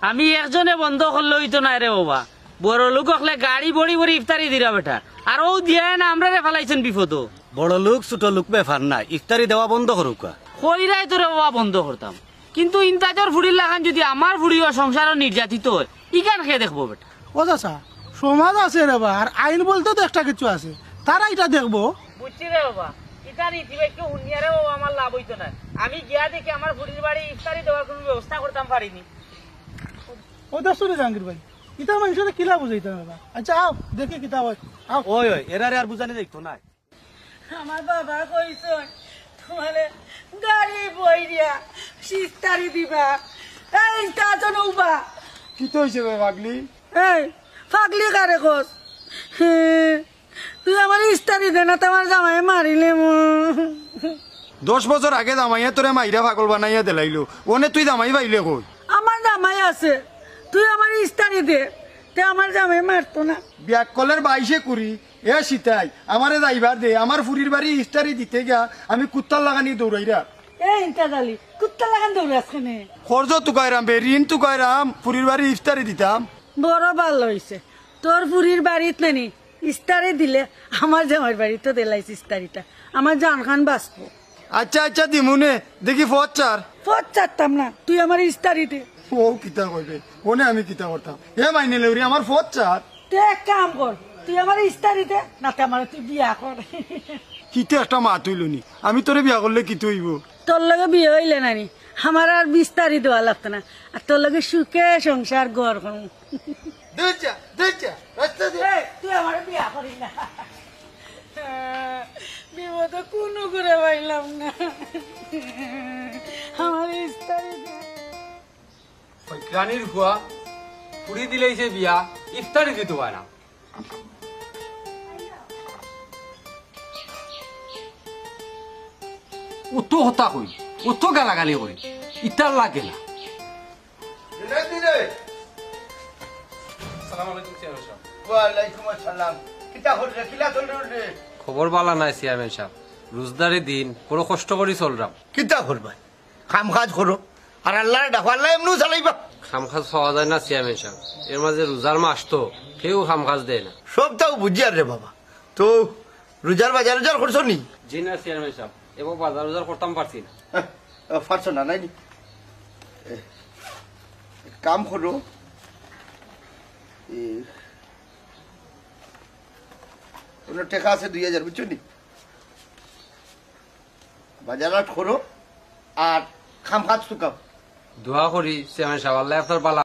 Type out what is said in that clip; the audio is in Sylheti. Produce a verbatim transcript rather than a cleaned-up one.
আমি একজনে বন্ধ করলে অইতো নায় রে বাবা। বড় লোক অকলে গাড়ি ভরি ভরি ইফতারি দিরা বেটা। আর অউ দিয়ায় না আমরারে ফালাইছইন বিপদো। বড় লোক ছোট লোক ব্যাপার না, ইফতারি দেওয়া বন্ধ করউক্কা। কইরায় তো রে বাবা বন্ধ করতাম, কিন্তু ইন্তাজর ফুড়ির লাখান যুদি আমার ফুড়িও সংসারো নির্যাতিত অয়, ইখান কে দেখবো বেটা? ও চাচা, সমাজ আছে রে বা, আর আইন বলতে তো একটা কিছু আছে, তারা ইটা দেখবো। বুঝছি রে বাবা, ইতা নীতি বাক্য হুনিয়া রে বাবা আমার লাভ অইতো নায়। আমি গিয়া দেখি আমার ফুড়ির বাড়ি ইফতারি দেওয়ার কুনু ব্যবস্থা করতাম পারিনি। ও দেখছো নি জাহাঙ্গীর ভাই, ইতা মানষরে কিলা বুঝাইতাম বাবা। আচ্ছা আও, দেখি কিতা অয়, আও। ওই, ওই, এরারে আর বুঝানি যাইতো নায়। আমার বাবা কইছইন, তুমারে গাড়ি বইরিয়া ইফতারি দিবা। এই, তা তো নৌবা। কিতা অইছে বে পাগলি? এই, পাগলি কারে কস? হে, তুই আমারে ইফতারি দে না, তে আমার জামাইয়ে মারিলে মো। দশ বছর আগে জামাইয়ে তোরে মাইরা পাগল বানাইয়া দিলাইলো, অনে তুই জামাই পাইলে কই? আমার জামাই আছে, তুই আমারে ইফতারি দে, তে আমার জামাইয়ে মারতো না। বিয়াক্কলের বাইশে কুড়ি, এ সিতাই, আমারে যাইবার দে, আমার ফুড়ির বাড়ি ইফতারি দিতে গিয়া আমি কুত্তার লাখানি দৌড়াইরাম। এ ইন্তাজ আলী, কুত্তার লাখান দৌড়াস কেনে? কর্জ তুকাইরাম বে, ঋণ তুকাইরাম, ফুড়ির বাড়ি ইফতারি দিতাম। বড় ভালা অইছে, তোর ফুড়ির বাড়িত নানি ইফতারি দিলে আমার জামাইর বাড়িত দিলাইস ইফতারিটা, আমার জানখান বাঁচবো। আচ্ছা, আচ্ছা, দিমুনে, দেখি পথ ছাড়। পথ ছাড়তাম না, তুই আমারে ইফতারি দে। ও কিতা কইবে, অনে আমি কিতা করতাম? এ মাইনে লেউরি, আমার পথ ছাড়। তে এক কাম কর, তুই আমারে ইফতারি দে, না তে আমারে তুই বিয়া কর। কিতা একটা মাত অইলো নি, আমি তোরে বিয়া করলে কিতা অইবো? তোর লগে বিয়া অইলে নানি, আমার আর ইফতারি দেওয়া লাগতো না, আর তোর লগে সুখে সংসার ঘর করমু। দূর যা, দূর যা, রাস্তা দে। এই, তুই আমারে বিয়া করিস না। বিপদে কুনু করে পাইলাম না। আমারে ইফতারি দে। ফকিরানির ফুয়া, ফুড়ি দিলাইছে বিয়া, ইফতারি দিতো পারে না। অত কথা কই, অত গালাগালি করি, ইতার লাগে না। সালাম আলাইকুম চেয়ারম্যান সাব। ওয়ালাইকুম আসসালাম। কিতা কররে, কিলা চলরে? খবর ভালা নায় চেয়ারম্যান সাব, রোজদারি দিন, বড় কষ্ট করি চলরাম। কিতা করবায়? কাম কাজ করো, আর আল্লারে ডাকো, আল্লায় এমনেউ চালাইবা। কাম কাজ পাওয়া যায় না চেয়ারম্যান সাব, এর মাঝে রোজার মাস তো, কেউ কাম কাজ দেয় না। সবতাউ বুঝিয়ার রে বাবা। তো রোজার বাজার উজার করছো নি? জি না চেয়ারম্যান সাব, এবার বাজার উজার করতাম পারছি না। হ্যাঁ, পারছো না, নায় নি? এ, এক কাম করো, এ, অনো টেকা আছে দুই হাজার, বুঝছো নি? বাজার হাট করো আর কাম কাজ তুকাও। দোয়া করি চেয়ারম্যান সাব, আল্লায় আপনার ভালা